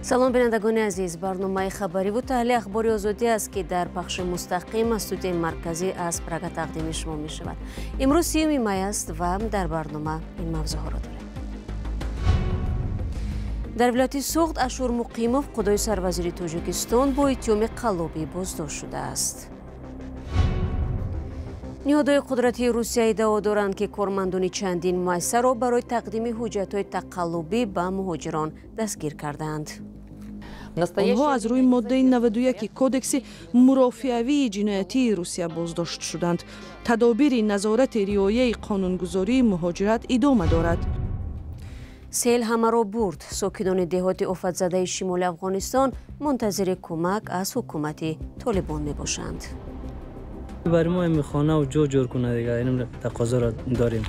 Салом, бинандагони азиз. Барномаи хабариву таҳлили Ахбори Озодӣ аст, ки дар пахши мустақим аз студияи марказӣ аз Прага тақдими шумо мешавад. Имрӯз 30 май аст ва дар барнома ин мавзӯъҳоро дорем. Дар вилояти Суғд Ашур Муқимов, қудои сарвазири Тоҷикистон, бо иттиҳоми қаллобӣ боздошт шудааст. Ниҳодҳои қудратии Русия иддао доранд, ки кормандони чандин муассисаро барои тақдими ҳуҷҷатҳои тақаллубӣ ба муҳоҷирон дастгир кардаанд. Онҳо аз рӯи моддаи 91 Кодекси мурофиавии ҷиноятии Русия боздошт шуданд. Тадобири назорати риояи қонунгузории муҳоҷират идома дорад. Сел ҳамаро бурд. Сокинони деҳоти офатзадаи шимоли Афғонистон мунтазири кӯмак аз ҳукумати Толибон мебошанд. برای ما این خانه و جو جور کنه دیگه، اینم تقاضا را داریم.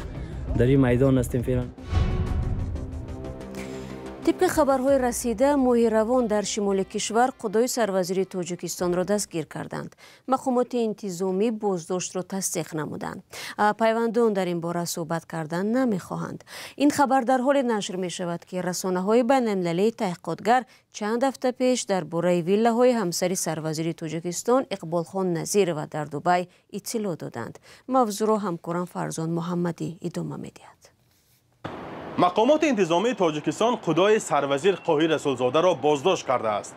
در این میدان هستیم فعلا. Тибқи хабарҳои расида, моҳи равон дар шимоли кишвар қудои сарвазири Тоҷикистонро дастгир карданд. Мақомоти интизомӣ боздоштро тасдиқ намуданд. Пайвандон дар ин бора суҳбат кардан намехоҳанд. Ин хабар дар ҳоле нашр мешавад, ки расонаҳои байналмилалии таҳқиқотгар чанд ҳафта пеш дар бораи виллаҳои ҳамсари сарвазири Тоҷикистон Иқболхон Назирова дар Дубай иттилоъ доданд. Мавзӯъро ҳамкорам Фарзон Муҳаммадӣ идома медиҳад. Мақомоти интизомии Тоҷикистон қудои сарвазир Қоҳир Расулзодаро боздошт кардааст.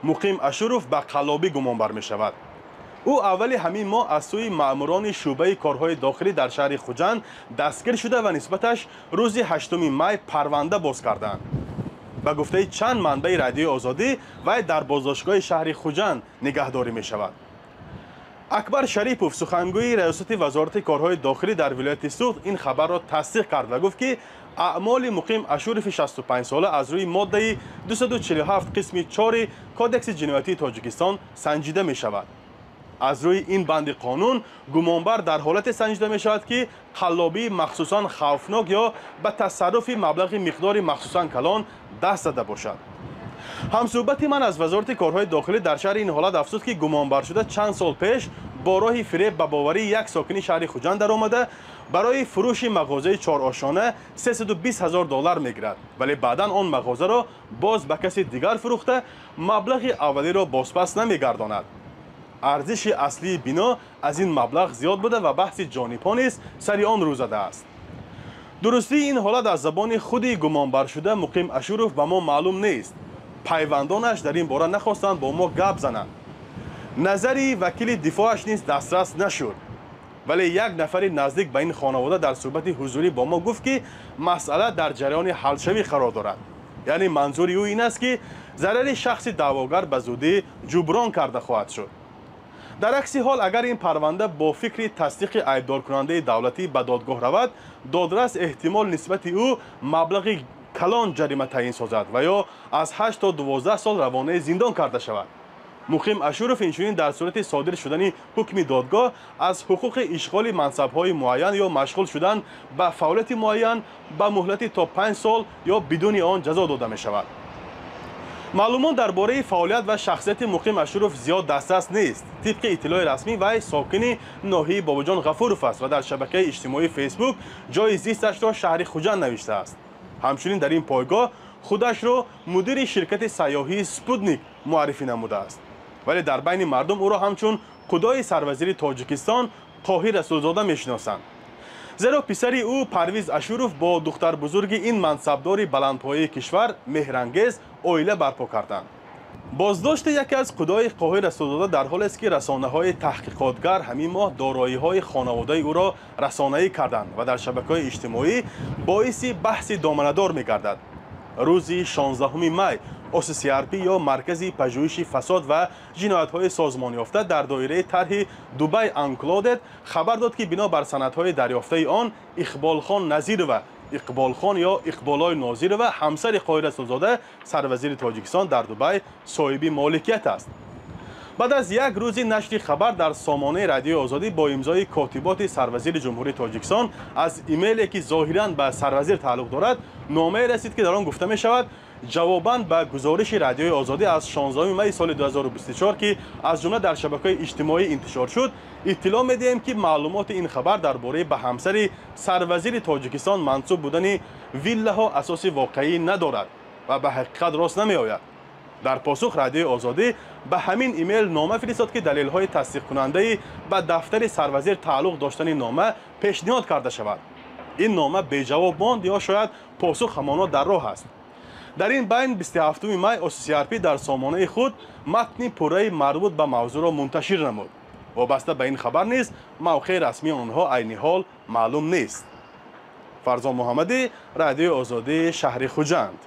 Муқим Ашуров ба қаллобӣ гумонбар мешавад. Ӯ аввали ҳамин моҳ аз сӯи маъмурони шӯъбаи корҳои дохилӣ дар шаҳри Хуҷанд дастгир шуда ва нисбаташ рӯзи 8 май парванда боз карданд. Ба гуфтаи чанд манбаи Радиои Озодӣ, вай дар боздоштгоҳи шаҳри Хуҷанд нигаҳдорӣ мешавад. Акбар Шарипов, сухангӯи раёсати Вазорати корҳои дохилӣ дар вилояти Суғд, ин хабарро тасдиқ кард ва гуфт, ки аъмоли Муқим Ашурови 65сола аз рӯи моддаи 247 қисми 4 Кодекси ҷиноятии Тоҷикистон санҷида мешавад. Аз рӯи ин банди қонун гумонбар дар ҳолате санҷида мешавад, ки қаллобии махсусан хавфнок ё ба тасарруфи маблағи миқдори махсусан калон даст зада бошад. Ҳамсӯҳбати ман аз Вазорати корҳои дохилӣ дар шаҳри ин ҳолат афзуд, ки гумонбаршуда чанд сол пеш бо роҳи фиреб ба боварии як сокини шаҳри Хуҷанд даромада, барои фурӯши мағозаи чорошона 320 ҳазор доллар мегирад, вале баъдан он мағозаро боз ба каси дигар фурӯхта, маблағи аввалиро бозпас намегардонад. Арзиши аслии бино аз ин маблағ зиёд буда ва баҳси ҷонибҳо низ сари он рӯ задааст. Дурустии ин ҳолат аз забони худи гумонбаршуда Муқим Ашуров ба мо маълум нест. Пайвандонаш дар ин бора нахостанд бо мо гап зананд. Назари вакили дифоаш низ дастрас нашуд, вале як нафари наздик ба ин хонавода дар суҳбати ҳузурӣ бо мо гуфт, ки масъала дар ҷараёни ҳалшавӣ қарор дорад. Яъне манзури ӯ ин аст, ки зарари шахси даъвогар ба зудӣ ҷуброн карда хоҳад шуд. Дар акси ҳол, агар ин парванда бо фикри тасдиқи айбдоркунандаи давлатӣ ба додгоҳ равад, додрас эҳтимол нисбати ӯ маблағи калон ҷарима таъин созад ва ё аз 8 то 12 сол равонаи зиндон карда шавад. Муқим Ашуров инчунин дар сурати содир шудани ҳукми додгоҳ аз ҳуқуқи ишғоли мансабҳои муайян ё машғул шудан ба фаъолияти муайян ба муҳлати то 5 сол ё бидуни он ҷазо дода мешавад. Маълумот дар бораи фаъолият ва шахсияти Муқим Ашуров зиёд дастрас нест. Тибқи иттилои расмӣ, вай сокини ноҳияи Бобоҷон Ғафуров аст ва дар шабакаи иҷтимоии Фейсбук ҷои зисташро шаҳри Хуҷанд навиштааст. Ҳамчунин дар ин пойгоҳ худашро мудири ширкати сайёҳии Спутник муаррифӣ намудааст, вале дар байни мардум ӯро ҳамчун қудои сарвазири Тоҷикистон Қоҳир Расулзода мешиносанд, зеро писари ӯ Парвиз Ашуров бо духтарбузурги ин мансабдори баландпояи кишвар Меҳрангез оила барпо карданд. Боздошти яке аз қудои Қоҳир Расулзода дар ҳолест, ки расонаҳои таҳқиқотгар ҳамин моҳ дороиҳои хонаводаи ӯро расонаӣ карданд ва дар шабакаҳои иҷтимоӣ боиси баҳси доманадор мегардад. Рӯзи 16 май ОССРП ё Маркази пажӯҳиши фасод ва ҷиноятҳои созмонёфта дар доираи тарҳи Дубай Анклодед хабар дод, ки бино бар санадҳои дарёфтаи он Иқболхон Назирова, Иқболхон ё Иқболой Нозирова, ҳамсари Қоҳир Расулзода, сарвазири Тоҷикистон, дар Дубай соҳиби моликият аст. Баъд аз як рӯзи нашри хабар дар сомонаи Радиои Озодӣ бо имзои котиботи сарвазири Ҷумҳурии Тоҷикистон аз имейле, ки зоҳиран ба сарвазир тааллуқ дорад, номае расид, ки дар он гуфта мешавад: ҷавобан ба гузориши Радиои Озодӣ аз 16 май соли 2024, ки аз ҷумла дар шабакаҳои иҷтимоӣ интишор шуд, иттилоъ медиҳем, ки маълумоти ин хабар дар бораи ба ҳамсари сарвазири Тоҷикистон мансуб будани виллаҳо асоси воқеӣ надорад ва ба ҳақиқат рост намеояд. Дар посух Радиои Озодӣ ба ҳамин имейл нома фиристод, ки далелҳои тасдиқкунандаи ба дафтари сарвазир тааллуқ доштани нома пешниҳод карда шавад. Ин нома беҷавоб монд ё шояд посух ҳамоно дар роҳ аст. Дар ин байн 27 май ОССРП дар сомонаи худ матни пурраи марбут ба мавзӯъро мунташир намуд. Вобаста ба ин хабар низ мавқеи расмии онҳо айни ҳол маълум нест. Фарзон Муҳаммадӣ, Радиои Озодӣ, шаҳри Хуҷанд.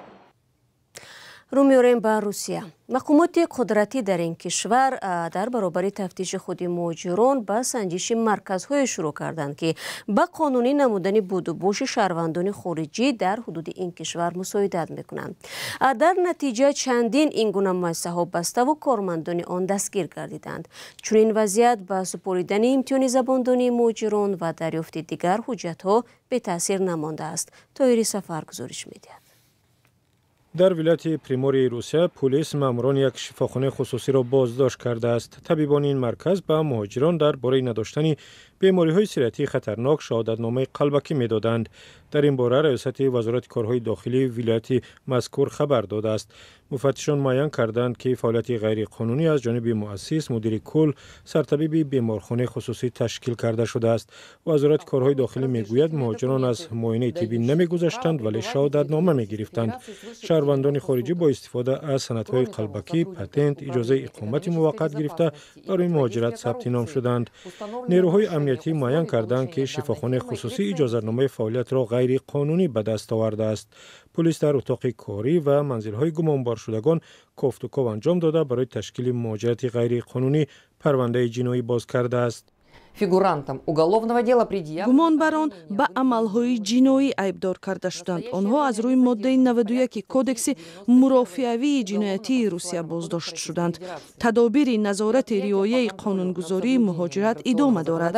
Рӯ меорем ба Русия. Мақомоти қудратӣ дар ин кишвар дар баробари тафтиши худи муҳоҷирон ба санҷиши марказҳое шурӯъ карданд, ки ба қонунӣ намудани будубоши шаҳрвандони хориҷӣ дар ҳудуди ин кишвар мусоидат мекунанд. Дар натиҷа чандин ин гуна муассисаҳо баставу кормандони он дастгир гардиданд. Чунин вазъият ба супоридани имтиҳони забондонии муҳоҷирон ва дарёфти дигар ҳуҷҷатҳо бетаъсир намондааст. Тоҳири Сафар гузориш медиҳад. Дар вилояти Примории Русия полис маъмурони як шифохонаи хусусиро боздошт кардааст. Табибони ин марказ ба муҳоҷирон дар бораи надоштани бемориҳои сироятии хатарнок шаҳодатномаи қалбакӣ медоданд. Дар ин бора раёсати Вазорати корҳои дохилии вилояти мазкур хабар додааст. Муфаттишон муайян карданд, ки фаъолияти ғайриқонунӣ аз ҷониби муассис, мудири кул, сартабиби беморхонаи хусусӣ ташкил карда шудааст. Вазорати корҳои дохилӣ мегӯяд, муҳоҷирон аз муоинаи тиббӣ намегузаштанд, вале шаҳодатнома мегирифтанд. Шаҳрвандони хориҷӣ бо истифода аз санадҳои қалбакӣ, патент, иҷозаи иқомати муваққат гирифта барои муҳоҷират сабти ном шуданд. Нерӯҳои амниятӣ муайян карданд, ки шифохонаи хусусӣ иҷозатномаи фаъолиятро ғайриқонунӣ ба даст овардааст. Полис дар утоқи корӣ ва манзилҳои гумонборшудагон кофтуков анҷом дода, барои ташкили муҳоҷирати ғайриқонунӣ парвандаи ҷиноӣ боз кардааст. Фигурантам уголовного дела предъявлено. Гумонбарон ба амалҳои ҷиноӣ айбдор карда шуданд. Онҳо аз рӯи моддаи 91 Кодекси мурофиавии ҷиноятии Русия боздошт шуданд. Тадобири назорати риояи қонунгузории муҳоҷират идома дорад.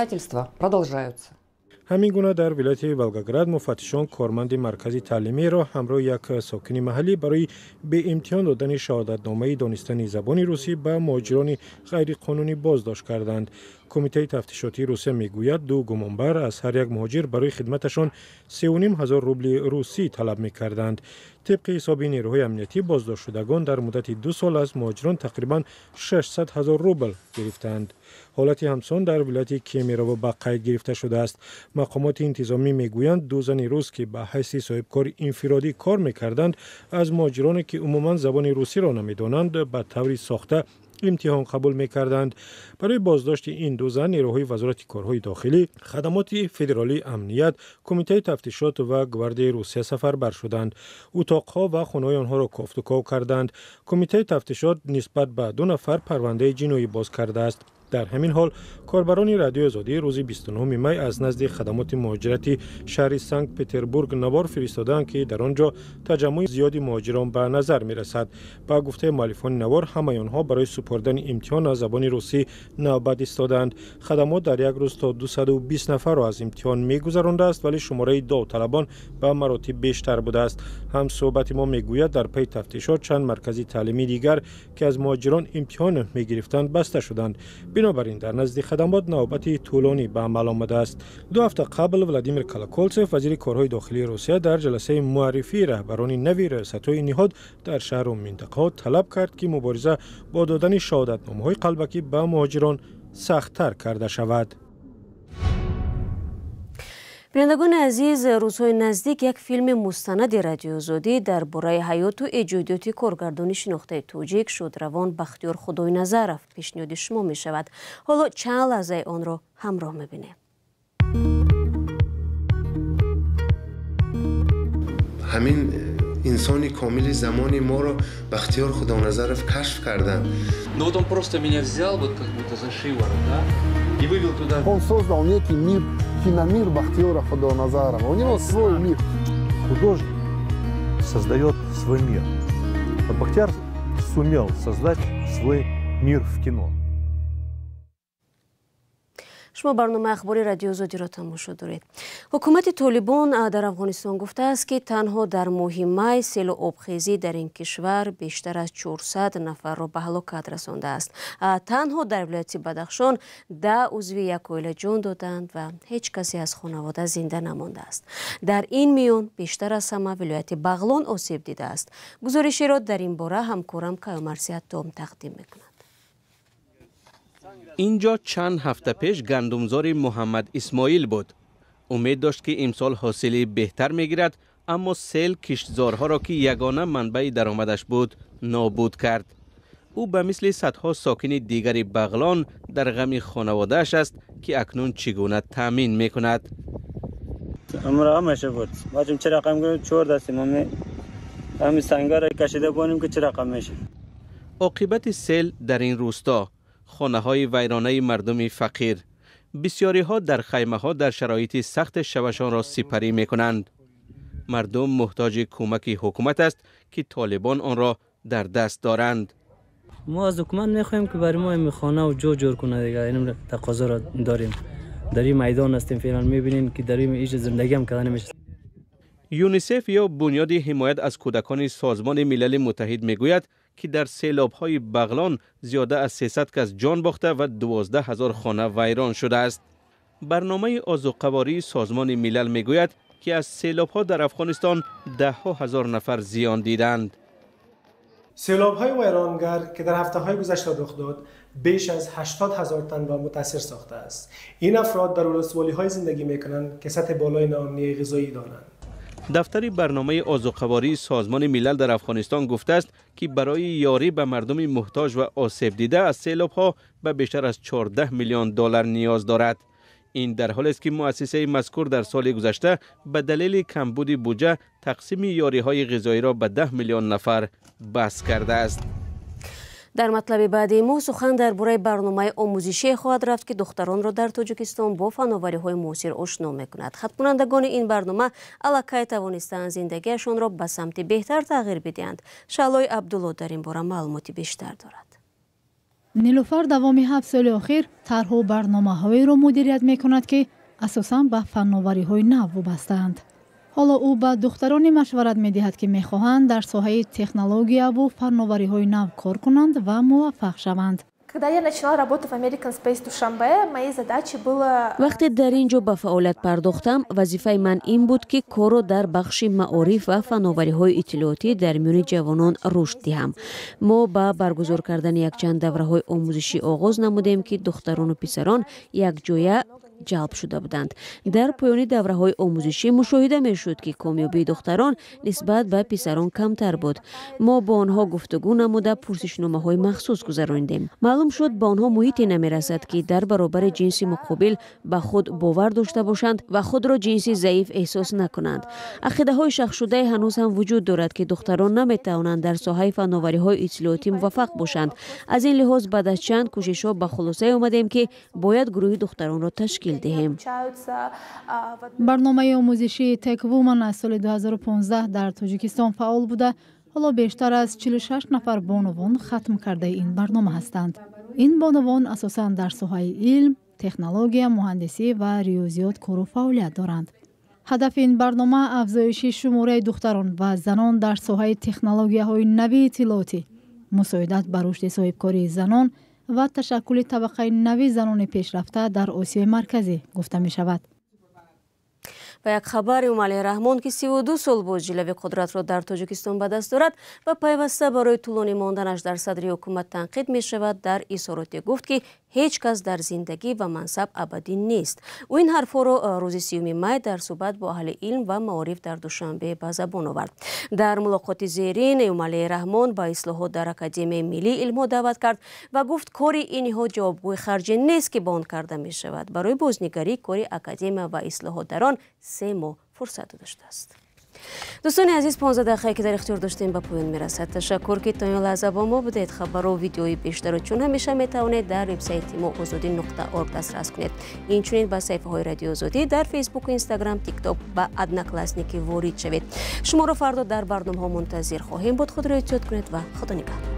Продолжаются. Ҳамин гуна дар вилояти Волгоград муфаттишон корманди маркази таълимиро ҳамроҳи як сокини маҳаллӣ барои беимтиҳон додани шаҳодатномаи донистани забони русӣ ба муҳоҷирони ғайриқонунӣ боздошт карданд. Кумитаи тафтишотии Русия мегӯяд, ду гумонбар аз ҳар як муҳоҷир барои хидматашон 3,5 ҳазор рубли русӣ талаб мекарданд. Тибқи ҳисоби нерӯҳои амниятӣ, боздоштшудагон дар муддати 2 сол аз муҳоҷирон тақрибан 600 ҳазор рубл гирифтаанд. Ҳолати ҳамсон дар вилояти Кемерово ба қайд гирифта шудааст. Мақомоти интизомӣ мегӯянд, ду зани рус, ки ба ҳайси соҳибкори инфиродӣ кор мекарданд, аз муҳоҷироне, ки умуман забони русиро намедонанд, ба таври сохта имтиҳон қабул мекарданд. Барои боздошти ин ду зан нерӯҳои Вазорати корҳои дохилӣ, Хадамоти федералии амният, Кумитаи тафтишот ва Гвардияи Русия сафарбар шуданд, утоқҳо ва хонаҳои онҳоро кофтуков карданд. Кумитаи тафтишот нисбат ба ду нафар парвандаи ҷиноӣ боз кардааст. Дар ҳамин ҳол корбарони Радиои Озодӣ рӯзи 29 май аз назди хадамоти муҳоҷирати шаҳри Санкт Петербург навор фиристодаанд, ки дар он ҷо таҷаммуи зиёди муҳоҷирон ба назар мерасад. Ба гуфтаи муаллифони навор, ҳамаи онҳо барои супоридани имтиҳон аз забони русӣ навбат истодаанд. Хадамот дар як рӯз то 220 нафарро аз имтиҳон мегузарондааст, вале шумораи довталабон ба маротиб бештар будааст. Ҳамсӯҳбати мо мегӯяд, дар пайи тафтишот чанд маркази таълимии дигар, ки аз муҳоҷирон имтиҳон мегирифтанд, баста шуданд. Бинобар ин дар назди хадамот навбати тӯлонӣ ба амал омадааст. 2 ҳафта қабл Владимир Колоколцев, вазири корҳои дохилии Русия, дар ҷаласаи муаррифии раҳбарони нави раёсатҳои ниҳод дар шаҳру минтақаҳо талаб кард, ки мубориза бо додани шаҳодатномаҳои қалбакӣ ба муҳоҷирон сахттар карда шавад. Бинандагони азиз, рӯзҳои наздик як филми мустанади Радиои Озодӣ дар бораи ҳаёту эҷодиёти коргардони шинохтаи тоҷик, шодравон Бахтиёр Худойназаров пешниҳоди шумо мешавад. Ҳоло чанд лаҳзаи онро ҳамроҳ мебинем. Ҳамин инсони комили замони моро Бахтиёр Худоназаров кашф карданд. Ну вот он просто меня взял вот как будто за шиворот, да, и вывел туда. Он создал некий мир, киномир Бахтиёра Худоназарова. У него свой мир. Художник создает свой мир. Вот Бахтияр сумел создать свой мир в кино. Шумо барномаи ахбори Радиои Озодиро тамошо доред. Ҳукумати Толибон дар Афғонистон гуфтааст, ки танҳо дар моҳи май селу обхезӣ дар ин кишвар бештар аз 400 нафарро ба ҳалокат расондааст. Танҳо дар вилояти Бадахшон 10 узви як оила ҷон доданд ва ҳеҷ касе аз хонавода зинда намондааст. Дар ин миён бештар аз ҳама вилояти Бағлон осеб дидааст. Гузориширо дар ин бора ҳамкорам Каюмарси Аттом тақдим мекунад. Инҷо чанд ҳафта пеш гандумзори Муҳаммад Исмоил буд. Умед дошт, ки имсол ҳосили беҳтар мегирад, аммо сел киштзорҳоро, ки ягона манбаи даромадаш буд, нобуд кард. Ӯ ба мисли садҳо сокини дигари Бағлон дар ғами хонаводааш аст, ки акнун чӣ гуна таъмин мекунад. Оқибати сел дар ин рӯсто хонаҳои вайронаи мардуми фақир. Бисёриҳо дар хаймаҳо дар шароити сахт шабашонро сипарӣ мекунанд. Мардум муҳтоҷи кӯмаки ҳукумат аст, ки толибон онро дар даст доранд. Мо аз ҳукумат мехоҳем, ки барои мо ин хона ва ҷо ҷор кунад, дигар ин тақозоро дорем. Дар ин майдон ҳастем, феълан мебинем, ки дар ин ҳеҷ зиндагӣ ҳам карда намешавад. ЮНИСЕФ ё Бунёди ҳимоят аз кӯдакони Созмони Милали Муттаҳид мегӯяд, ки дар селобҳои Бағлон зиёда аз 300 кас ҷон бохта ва 12 ҳазор хона вайрон шудааст. Барномаи озуқавории Созмони Милал мегӯяд, ки аз селобҳо дар Афғонистон даҳҳо ҳазор нафар зиён диданд. Селобҳои вайронгар, ки дар ҳафтаҳои гузашта рух дод, беш аз 80 ҳазор танро мутаассир сохтааст. Ин афрод дар вилоятҳое зиндагӣ мекунанд, ки сатҳи болои ноамнии ғизоӣ доранд. Дафтари барномаи озуқавории Созмони Милал дар Афғонистон гуфтааст, ки барои ёрӣ ба мардуми муҳтоҷ ва осебдида аз селобҳо ба бештар аз 14 миллион доллар ниёз дорад. Ин дар ҳолест, ки муассисаи мазкур дар соли гузашта ба далели камбуди буҷа тақсими ёриҳои ғизоиро ба 10 миллион нафар бас кардааст. Дар матлаби баъдии мо сухан дар бораи барномаи омӯзишие хоҳад рафт, ки духтаронро дар Тоҷикистон бо фановариҳои муосир ошно мекунад. Хатмкунандагони ин барнома аллакай тавонистаанд зиндагиашонро ба самти беҳтар тағйир бидиҳанд. Шаълои Абдулло дар ин бора маълумоти бештар дорад. Нилуфар давоми 7 соли охир тарҳу барномаҳоеро мудирият мекунад, ки асосан ба фановариҳои нав вобастаанд. Ҳоло ӯ ба духтароне машварат медиҳад, ки мехоҳанд дар соҳаи технологияву фановариҳои нав кор кунанд ва муваффақ шаванд. Когда я начала работу в American Space Душанбе, моей задачей было... Вақте дар ин ҷо ба фаъолият пардохтам, вазифаи ман ин буд, ки корро дар бахши маориф ва фановариҳои иттилоотӣ дар миёни ҷавонон рушд диҳам. Мо ба баргузор кардани якчанд давраҳои омӯзишӣ оғоз намудем, ки духтарону писарон якҷоя ҷалб шуда буданд. Дар поёни давраҳои омӯзишӣ мушоҳида мешуд, ки комёбии духтарон нисбат ба писарон камтар буд. Мо бо онҳо гуфтугӯ намуда пурсишномаҳои махсус гузаронидем. Маълум шуд, ба онҳо муҳите намерасад, ки дар баробари ҷинси муқобил ба худ бовар дошта бошанд ва худро ҷинси заиф эҳсос накунанд. Ақидаҳои шахсшудае ҳанӯз ҳам вуҷуд дорад, ки духтарон наметавонанд дар соҳаи фановариҳои иттилоотӣ муваффақ бошанд. Аз ин лиҳоз баъд аз чанд кӯшишҳо ба хулосае омадем, ки бояд гурӯҳи духтаронро ташкил. Барномаи омӯзишии Tech Woman аз соли 2015 дар Тоҷикистон фаъол буда, ҳоло бештар аз 46 нафар бонувон хатм кардаи ин барнома ҳастанд. Ин бонувон асосан дар соҳаи илм, технология, муҳандисӣ ва риёзиёт кору фаъолият доранд. Ҳадафи ин барнома афзоиши шумораи духтарон ва занон дар соҳаи технологияҳои нави иттилоотӣ, мусоидат ба рушди соҳибкории занон ва ташаккули табақаи нави занони пешрафта дар Осиёи Марказӣ гуфта мешавад. Ва як хабар: Эмомалӣ Раҳмон, ки 32 сол боз ҷилави қудратро дар Тоҷикистон ба даст дорад ва пайваста барои тӯлонӣ монданаш дар садри ҳукумат танқид мешавад, дар изҳороте гуфт, ки ҳеҷ кас дар зиндагӣ ва мансаб абадӣ нест. Ӯ ин ҳарфҳоро рӯзи 30 май дар суҳбат бо аҳли илм ва маориф дар Душанбе ба забон овард. Дар мулоқоти зерин Эмомалӣ Раҳмон ба ислоҳот дар Академияи миллии илмҳо даъват кард ва гуфт, кори ин ниҳод ҷавобгӯи харҷе нест, ки ба он карда мешавад. Барои бознигарии кори академия ва ислоҳот дар он 3 моҳ фурсат дода шудааст. Дӯстони азиз, 15 дақиқае, ки дар ихтиёр доштем, ба поён мерасад. Ташаккур, ки то ин лаҳза бо мо будед. Хабару видеои бештарро чун ҳамеша метавонед дар вебсайти мо ozodi.org дастрас кунед. Инчунин ба саҳифаҳои Радиои Озодӣ дар Фейсбуку, Инстаграм, Тикток ва Одноклассники ворид шавед. Шуморо фардо дар барномаҳо мунтазир хоҳем буд. Худро эҳтиёт кунед ва Худо нигаҳдор.